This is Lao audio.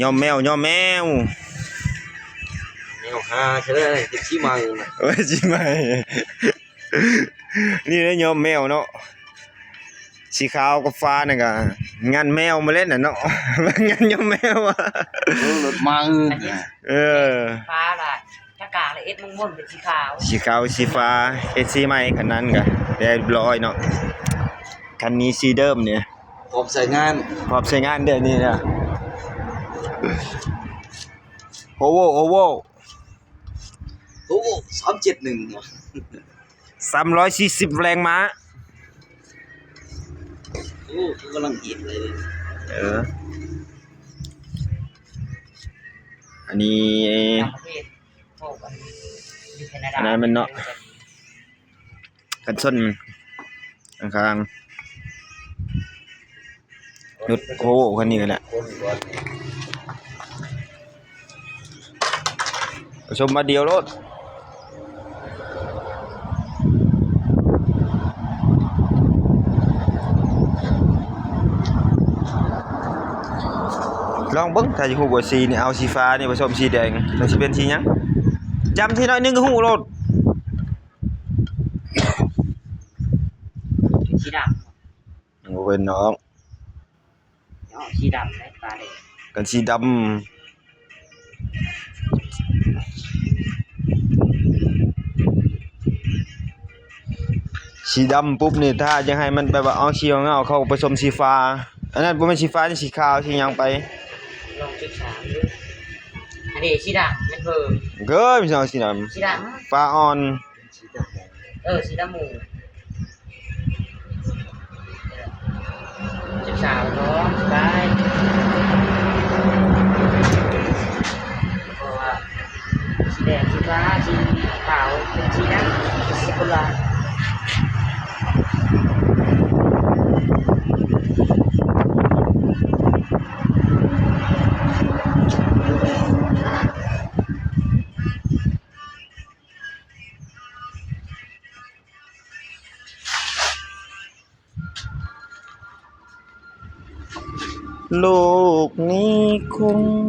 ຍອມແມວ ຍອມແມວ ແມວຫາຊະເລີຍ ເປັນສີໃໝ່ນະ ເອີ ສີໃໝ່ ນີ້ແຫຼະຍອມແມວເນາະ ສີຂາວກັບຟ້ານັ້ນກະງານແມວໝົດແລ້ວນະເນາະ ງານຍອມແມວ ເອີ ລົດມາ ເອີ ຟ້າລະ ທາງກາງລະເຮັດມົນໆເປັນສີຂາວ ສີຂາວສີຟ້າ ເຮັດສີໃໝ່ ຄັນນັ້ນກະຮຽບຮ້ອຍເນາະ ຄັນນີ້ສີເດີມນີ້ ພ້ອມໃຊ້ງານ ພ້ອມໃຊ້ງານເດ້ນີ້ນະ ໂອໂວ ໂອໂວ ໂອໂວ ສາມເຈັດໜຶ່ງ ສາມຮ້ອຍສີ່ສິບແຮງມ້າ ໂອ້ ກຳລັງອິນເລີຍ ເອີ ອັນນີ້ ຕ່າງປະເທດ ໂອ້ ອັນນີ້ຢູ່ແຄນາດາ ອັນນັ້ນແມ່ນເນາະ ກັນຊົນຂ້າງໆ ລົດໂຄໂວຄັນນີ້ກະໄດ້ ປະຊຸມມາດຽວໂລດ ລອງເບິ່ງ ຖ້າຊິຮູ້ວ່າສີນີ້ ເອົາສີຟ້ານີ້ປະສົມສີແດງ ມັນຊິເປັນສີຫຍັງ? ຈຳທີໜ້ອຍໜຶ່ງກະຮູ້ໂລດ ສີດຳ ບໍ່ເປັນດອກ ເນາະ ສີດຳໄດ໋ ຟ້າແດງ ກັນສີດຳ ສີດຳປຸບນີ້ ຖ້າຢາກໃຫ້ມັນແບບວ່າອອກສີເງົາໆ ເຂົາປະສົມສີຟ້າ ອັນນັ້ນບໍ່ແມ່ນສີຟ້າ ສີຂາວ ສີຫຍັງໄປ ລອງສຶກສາເບິ່ງ ອັນນີ້ສີດຳແມ່ນເພິ່ນ ເກີຍ ມີສອງສີດຳ ສີດຳ ຟ້າອ່ອນ ເອີ ສີດຳໝູ່ ສິບສາມ ເນາະ ໄປ ເພາະວ່າສີແດງ ສີຟ້າ ສີຂາວ ເປັນສີຫຍັງ ສີໂຄລາ.